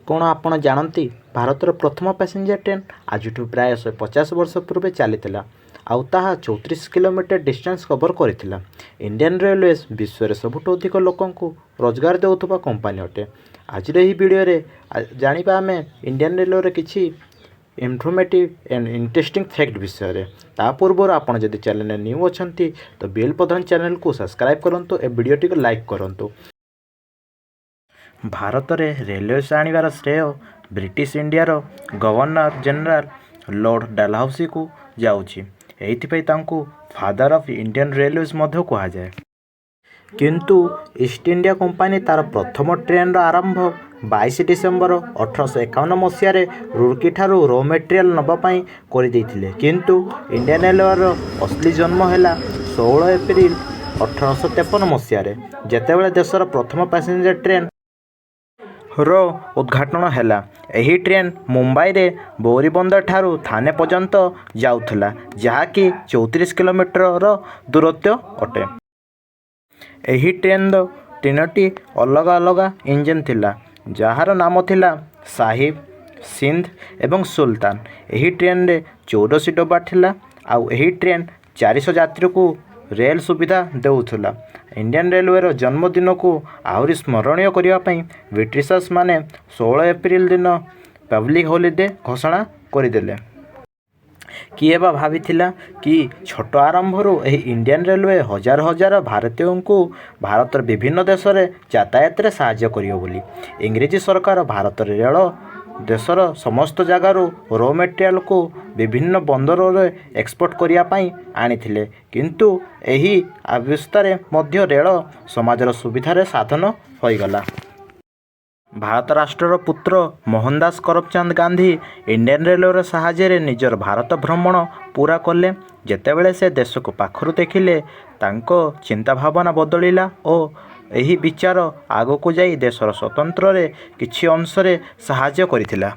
କ'ଣ ଆପଣ ଜାଣନ୍ତି, ଭାରତର ପ୍ରଥମ ପାସେଞ୍ଜର ଟ୍ରେନ୍ ଆଜିଠୁ ପ୍ରାୟ 150 ବର୍ଷ ପୂର୍ବେ ଚାଲିଥିଲା ଆଉ ତାହା 34 କିଲୋମିଟର ଡିଷ୍ଟାନ୍ସ କଭର୍ କରିଥିଲା? ଇଣ୍ଡିଆନ୍ ରେଲୱେଜ୍ ବିଶ୍ୱରେ ସବୁଠୁ ଅଧିକ ଲୋକଙ୍କୁ ରୋଜଗାର ଦେଉଥିବା କମ୍ପାନୀ ଅଟେ। ଆଜିର ଏହି ଭିଡ଼ିଓରେ ଜାଣିବା ଆମେ ଇଣ୍ଡିଆନ୍ ରେଲୱେର କିଛି ଇନଫର୍ମେଟିଭ୍ ଆଣ୍ଡ ଇଣ୍ଟରେଷ୍ଟିଂ ଫ୍ୟାକ୍ଟ ବିଷୟରେ। ତା ପୂର୍ବରୁ ଆପଣ ଯଦି ଚ୍ୟାନେଲରେ ନ୍ୟୁ ଅଛନ୍ତି, ତ ବିଏଲ୍ ପ୍ରଧାନ ଚ୍ୟାନେଲକୁ ସବସ୍କ୍ରାଇବ୍ କରନ୍ତୁ ଏ ଭିଡ଼ିଓଟିକୁ ଲାଇକ୍ କରନ୍ତୁ। ଭାରତରେ ରେଲୱେସ୍ ଆଣିବାର ଶ୍ରେୟ ବ୍ରିଟିଶ ଇଣ୍ଡିଆର ଗଭର୍ଣ୍ଣର ଜେନେରାଲ ଲର୍ଡ଼ ଡାଲହାଉସିକୁ ଯାଉଛି। ଏଇଥିପାଇଁ ତାଙ୍କୁ ଫାଦର ଅଫ୍ ଇଣ୍ଡିଆନ୍ ରେଲୱେଜ୍ ମଧ୍ୟ କୁହାଯାଏ। କିନ୍ତୁ ଇଷ୍ଟ ଇଣ୍ଡିଆ କମ୍ପାନୀ ତା'ର ପ୍ରଥମ ଟ୍ରେନ୍ର ଆରମ୍ଭ 22 ଡିସେମ୍ବର 1851 ମସିହାରେ ରୁର୍କିଠାରୁ ର ମେଟେରିଆଲ ନେବା ପାଇଁ କରିଦେଇଥିଲେ। କିନ୍ତୁ ଇଣ୍ଡିଆନ୍ ରେଲୱେର ଅସଲି ଜନ୍ମ ହେଲା 16 ଏପ୍ରିଲ 1853 ମସିହାରେ, ଯେତେବେଳେ ଦେଶର ପ୍ରଥମ ପାସେଞ୍ଜର ଟ୍ରେନ୍ ର ଉଦ୍ଘାଟନ ହେଲା। ଏହି ଟ୍ରେନ୍ ମୁମ୍ବାଇରେ ବୋରିବନ୍ଦର ଠାରୁ ଥାନେ ପର୍ଯ୍ୟନ୍ତ ଯାଉଥିଲା, ଯାହାକି 34 କିଲୋମିଟରର ଦୂରତ୍ୱ ଅଟେ। ଏହି ଟ୍ରେନ୍ର ତିନୋଟି ଅଲଗା ଅଲଗା ଇଞ୍ଜିନ୍ ଥିଲା, ଯାହାର ନାମ ଥିଲା ସାହିବ, ସିନ୍ଧ ଏବଂ ସୁଲତାନ। ଏହି ଟ୍ରେନ୍ରେ 84 ଡବା ଥିଲା ଆଉ ଏହି ଟ୍ରେନ୍ 400 ଯାତ୍ରୀକୁ ରେଲ୍ ସୁବିଧା ଦେଉଥିଲା। ଇଣ୍ଡିଆନ୍ ରେଲୱେର ଜନ୍ମଦିନକୁ ଆହୁରି ସ୍ମରଣୀୟ କରିବା ପାଇଁ ବ୍ରିଟିଶର୍ସ ମାନେ 16 ଏପ୍ରିଲ ଦିନ ପବ୍ଲିକ୍ ହଲିଡେ ଘୋଷଣା କରିଦେଲେ। କିଏ ବା ଭାବିଥିଲା କି ଛୋଟ ଆରମ୍ଭରୁ ଏହି ଇଣ୍ଡିଆନ୍ ରେଲୱେ ହଜାର ହଜାର ଭାରତୀୟଙ୍କୁ ଭାରତର ବିଭିନ୍ନ ଦେଶରେ ଯାତାୟାତରେ ସାହାଯ୍ୟ କରିବ ବୋଲି? ଇଂରେଜ ସରକାର ଭାରତରେ ରେଳ ଦେଶର ସମସ୍ତ ଜାଗାରୁ ର ମେଟେରିଆଲକୁ ବିଭିନ୍ନ ବନ୍ଦରରେ ଏକ୍ସପୋର୍ଟ କରିବା ପାଇଁ ଆଣିଥିଲେ। କିନ୍ତୁ ଏହି ଅବସ୍ଥାରେ ମଧ୍ୟ ରେଳ ସମାଜର ସୁବିଧାର ସାଧନ ହୋଇଗଲା। ଭାରତ ରାଷ୍ଟ୍ରର ପୁତ୍ର ମୋହନଦାସ କରମଚାନ୍ଦ ଗାନ୍ଧୀ ଇଣ୍ଡିଆନ୍ ରେଲୱେର ସାହାଯ୍ୟରେ ନିଜର ଭାରତ ଭ୍ରମଣ ପୂରା କଲେ। ଯେତେବେଳେ ସେ ଦେଶକୁ ପାଖରୁ ଦେଖିଲେ, ତାଙ୍କ ଚିନ୍ତା ଭାବନା ବଦଳିଲା ଓ ଏହି ବିଚାର ଆଗକୁ ଯାଇ ଦେଶର ସ୍ୱତନ୍ତ୍ରରେ କିଛି ଅଂଶରେ ସାହାଯ୍ୟ କରିଥିଲା।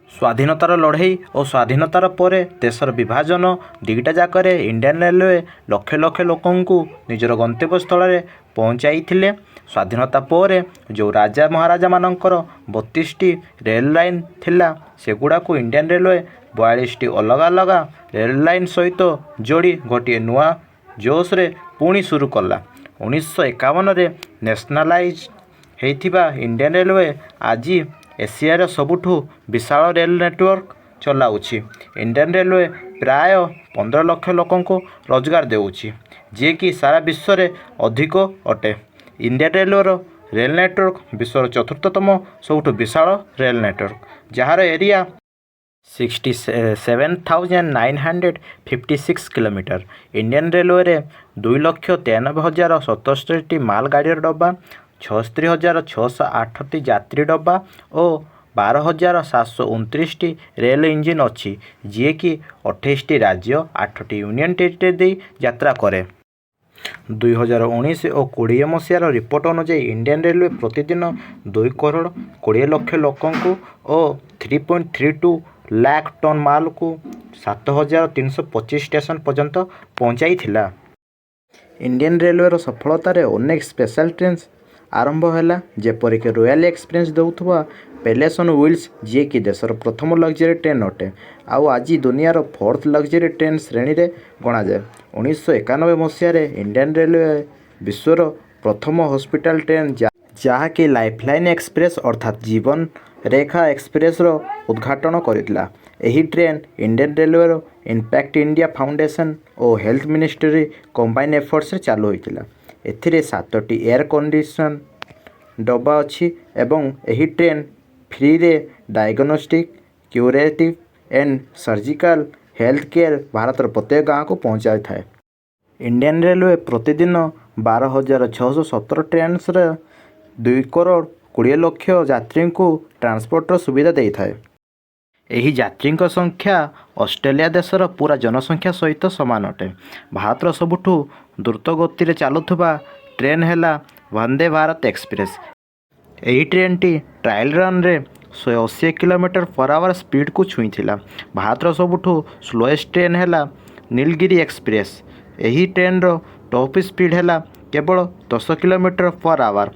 ସ୍ୱାଧୀନତାର ଲଢ଼େଇ ଓ ସ୍ୱାଧୀନତାର ପରେ ଦେଶର ବିଭାଜନ, ଦୁଇଟା ଯାକରେ ଇଣ୍ଡିଆନ୍ ରେଲୱେ ଲକ୍ଷ ଲକ୍ଷ ଲୋକଙ୍କୁ ନିଜର ଗନ୍ତବ୍ୟସ୍ଥଳରେ ପହଞ୍ଚାଇଥିଲେ। ସ୍ୱାଧୀନତା ପରେ ଯେଉଁ ରାଜା ମହାରାଜାମାନଙ୍କର 32ଟି ରେଲ୍ ଲାଇନ୍ ଥିଲା, ସେଗୁଡ଼ାକୁ ଇଣ୍ଡିଆନ୍ ରେଲୱେ 42ଟି ଅଲଗା ଅଲଗା ରେଲ୍ ଲାଇନ୍ ସହିତ ଯୋଡ଼ି ଗୋଟିଏ ନୂଆ ଜୋଶରେ ପୁଣି ଶୁରୁ କଲା। 1951ରେ ନ୍ୟାସନାଲାଇଜ୍ ହେଇଥିବା ଇଣ୍ଡିଆନ୍ ରେଲୱେ ଆଜି ଏସିଆର ସବୁଠୁ ବିଶାଳ ରେଲ୍ ନେଟୱାର୍କ ଚଲାଉଛି। ଇଣ୍ଡିଆନ୍ ରେଲୱେ ପ୍ରାୟ 15 ଲକ୍ଷ ଲୋକଙ୍କୁ ରୋଜଗାର ଦେଉଛି, ଯିଏକି ସାରା ବିଶ୍ୱରେ ଅଧିକ ଅଟେ। ଇଣ୍ଡିଆନ୍ ରେଲୱେର ରେଲ୍ ନେଟୱାର୍କ ବିଶ୍ୱର ଚତୁର୍ଥତମ ସବୁଠୁ ବିଶାଳ ରେଲ୍ ନେଟୱାର୍କ, ଯାହାର area 67,956 kilometre। Indian ରେଲୱେରେ 2,93,077ଟି ମାଲଗାଡ଼ିର ଡବା, 76,608ଟି ଯାତ୍ରୀ ଡବା ଓ 12,729ଟି ରେଲ୍ ଇଞ୍ଜିନ୍ ଅଛି, ଯିଏକି 28ଟି ରାଜ୍ୟ, ଆଠଟି ୟୁନିୟନ୍ ଟେରିଟୋରୀ ଦେଇ ଯାତ୍ରା କରେ। 2019 ଓ 20 ମସିହାର ରିପୋର୍ଟ ଅନୁଯାୟୀ, ଇଣ୍ଡିଆନ୍ ରେଲୱେ ପ୍ରତିଦିନ 2 କରୋଡ଼ 20 ଲକ୍ଷ ଲୋକଙ୍କୁ ଓ 3.32 lakh ton ମାଲକୁ 7325 ଷ୍ଟେସନ ପର୍ଯ୍ୟନ୍ତ ପହଞ୍ଚାଇଥିଲା। ଇଣ୍ଡିଆନ୍ ରେଲୱେର ସଫଳତାରେ ଅନେକ ସ୍ପେଶାଲ୍ ଟ୍ରେନ୍ସ ଆରମ୍ଭ ହେଲା, ଯେପରିକି ରୟାଲ୍ ଏକ୍ସପିରିଏନ୍ସ ଦେଉଥିବା ପ୍ୟାଲେସ୍ ଅନ୍ ହ୍ୱିଲ୍ସ, ଯିଏକି ଦେଶର ପ୍ରଥମ ଲକ୍ଜରୀ ଟ୍ରେନ୍ ଅଟେ ଆଉ ଆଜି ଦୁନିଆର ଫୋର୍ଥ ଲକ୍ଜରୀ ଟ୍ରେନ୍ ଶ୍ରେଣୀରେ ଗଣାଯାଏ। 1991 ମସିହାରେ ଇଣ୍ଡିଆନ୍ ରେଲୱେ ବିଶ୍ୱର ପ୍ରଥମ ହସ୍ପିଟାଲ ଟ୍ରେନ୍, ଯାହାକି ଲାଇଫଲାଇନ୍ ଏକ୍ସପ୍ରେସ୍ ଅର୍ଥାତ୍ ଜୀବନ ରେଖା ଏକ୍ସପ୍ରେସ୍ର ଉଦ୍ଘାଟନ କରିଥିଲା। ଏହି ଟ୍ରେନ୍ ଇଣ୍ଡିଆନ୍ ରେଲୱେର ଇମ୍ପାକ୍ଟ ଇଣ୍ଡିଆ ଫାଉଣ୍ଡେସନ୍ ଓ ହେଲ୍ଥ ମିନିଷ୍ଟ୍ରି କମ୍ବାଇନ୍ ଏଫର୍ଟସରେ ଚାଲୁ ହୋଇଥିଲା। ଏଥିରେ ସାତଟି ଏୟାର କଣ୍ଡିସନ୍ ଡବା ଅଛି ଏବଂ ଏହି ଟ୍ରେନ୍ ଫ୍ରିରେ diagnostic, curative and surgical health care ଭାରତର ପ୍ରତ୍ୟେକ ଗାଁକୁ ପହଞ୍ଚାଇଥାଏ। ଇଣ୍ଡିଆନ୍ ରେଲୱେ ପ୍ରତିଦିନ 12,617 ଟ୍ରେନ୍ସରେ 2 କରୋଡ଼ 20 ଲକ୍ଷ ଯାତ୍ରୀଙ୍କୁ ଟ୍ରାନ୍ସପୋର୍ଟର ସୁବିଧା ଦେଇଥାଏ। ଏହି ଯାତ୍ରୀଙ୍କ ସଂଖ୍ୟା ଅଷ୍ଟ୍ରେଲିଆ ଦେଶର ପୁରା ଜନସଂଖ୍ୟା ସହିତ ସମାନ ଅଟେ। ଭାରତର ସବୁଠୁ ଦ୍ରୁତ ଗତିରେ ଚାଲୁଥିବା ଟ୍ରେନ୍ ହେଲା ବନ୍ଦେ ଭାରତ ଏକ୍ସପ୍ରେସ୍। ଏହି ଟ୍ରେନ୍ଟି ଟ୍ରାଏଲ୍ ରନ୍ରେ 180 କିଲୋମିଟର ପର୍ ଆୱାର ସ୍ପିଡ଼କୁ ଛୁଇଁଥିଲା। ଭାରତର ସବୁଠୁ ସ୍ଲୋଏଷ୍ଟ ଟ୍ରେନ୍ ହେଲା ନୀଲଗିରି ଏକ୍ସପ୍ରେସ୍। ଏହି ଟ୍ରେନ୍ର ଟପ୍ ସ୍ପିଡ଼ ହେଲା କେବଳ 10 କିଲୋମିଟର ପର୍ ଆୱାର।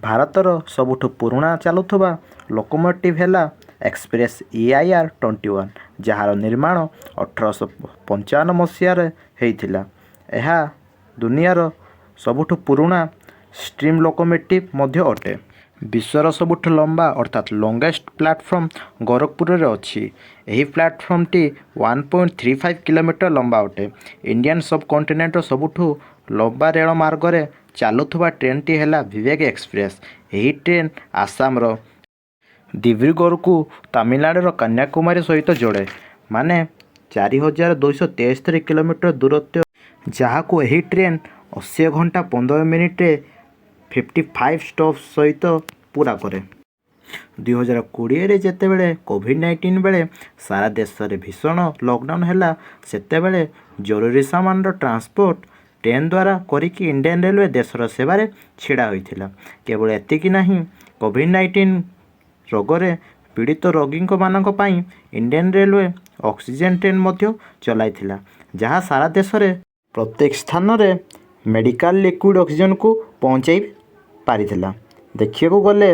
ଭାରତର ସବୁଠୁ ପୁରୁଣା ଚାଲୁଥିବା ଲୋକୋମୋଟିଭ୍ ହେଲା ଏକ୍ସପ୍ରେସ୍ EIR 21, ଯାହାର ନିର୍ମାଣ 1855 ମସିହାରେ ହେଇଥିଲା। ଏହା ଦୁନିଆର ସବୁଠୁ ପୁରୁଣା ଷ୍ଟିମ୍ ଲୋକୋମୋଟିଭ୍ ମଧ୍ୟ ଅଟେ। ବିଶ୍ୱର ସବୁଠୁ ଲମ୍ବା ଅର୍ଥାତ୍ ଲଙ୍ଗେଷ୍ଟ ପ୍ଲାଟଫର୍ମ ଗୋରଖପୁରରେ ଅଛି। ଏହି ପ୍ଲାଟଫର୍ମଟି 1.35 କିଲୋମିଟର ଲମ୍ବା ଅଟେ। ଇଣ୍ଡିଆନ୍ ସବ୍ କଣ୍ଟିନେଣ୍ଟର ସବୁଠୁ ଲମ୍ବା ରେଳ ମାର୍ଗରେ ଚାଲୁଥିବା ଟ୍ରେନ୍ଟି ହେଲା ବିବେକ ଏକ୍ସପ୍ରେସ୍। ଏହି ଟ୍ରେନ୍ ଆସାମର ଦିବ୍ରୁଗଡ଼କୁ ତାମିଲନାଡ଼ୁର କନ୍ୟାକୁମାରୀ ସହିତ ଯୋଡ଼େ, ମାନେ 4273 କିଲୋମିଟର ଦୂରତ୍ୱ, ଯାହାକୁ ଏହି ଟ୍ରେନ୍ 80 ଘଣ୍ଟା 15 ମିନିଟରେ 55 ଷ୍ଟପ୍ ସହିତ ପୁରା କରେ। 2020ରେ ଯେତେବେଳେ କୋଭିଡ଼-19 ବେଳେ ସାରା ଦେଶରେ ଭୀଷଣ ଲକଡାଉନ୍ ହେଲା, ସେତେବେଳେ ଜରୁରୀ ସାମାନର ଟ୍ରାନ୍ସପୋର୍ଟ ଟ୍ରେନ୍ ଦ୍ୱାରା କରିକି ଇଣ୍ଡିଆନ୍ ରେଲୱେ ଦେଶର ସେବାରେ ଛିଡ଼ା ହୋଇଥିଲା। କେବଳ ଏତିକି ନାହିଁ, କୋଭିଡ଼-19 ରୋଗରେ ପୀଡ଼ିତ ରୋଗୀଙ୍କ ମାନଙ୍କ ପାଇଁ ଇଣ୍ଡିଆନ୍ ରେଲୱେ ଅକ୍ସିଜେନ୍ ଟ୍ରେନ୍ ମଧ୍ୟ ଚଲାଇଥିଲା, ଯାହା ସାରା ଦେଶରେ ପ୍ରତ୍ୟେକ ସ୍ଥାନରେ ମେଡ଼ିକାଲ ଲିକ୍ୱିଡ଼ ଅକ୍ସିଜେନକୁ ପହଞ୍ଚାଇ ପାରିଥିଲା। ଦେଖିବାକୁ ଗଲେ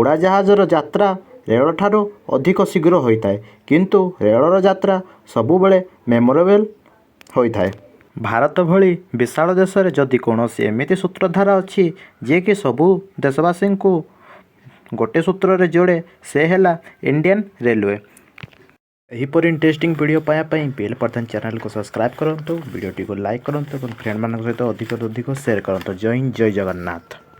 ଉଡ଼ାଜାହାଜର ଯାତ୍ରା ରେଳଠାରୁ ଅଧିକ ଶୀଘ୍ର ହୋଇଥାଏ, କିନ୍ତୁ ରେଳର ଯାତ୍ରା ସବୁବେଳେ ମେମୋରେବଲ୍ ହୋଇଥାଏ। ଭାରତ ଭଳି ବିଶାଳ ଦେଶରେ ଯଦି କୌଣସି ଏମିତି ସୂତ୍ରଧାର ଅଛି, ଯିଏକି ସବୁ ଦେଶବାସୀଙ୍କୁ ଗୋଟେ ସୂତ୍ରରେ ଯୋଡ଼େ, ସେ ହେଲା ଇଣ୍ଡିଆନ୍ ରେଲୱେ। ଏହିପରି ଇଣ୍ଟରେଷ୍ଟିଂ ଭିଡ଼ିଓ ପାଇବା ପାଇଁ ବିଏଲ୍ ପ୍ରଧାନ ଚ୍ୟାନେଲକୁ ସବସ୍କ୍ରାଇବ୍ କରନ୍ତୁ, ଭିଡ଼ିଓଟିକୁ ଲାଇକ୍ କରନ୍ତୁ ଏବଂ ଫ୍ରେଣ୍ଡମାନଙ୍କ ସହିତ ଅଧିକରୁ ଅଧିକ ସେୟାର କରନ୍ତୁ। ଜୟ ହିନ୍ଦ, ଜୟ ଜଗନ୍ନାଥ।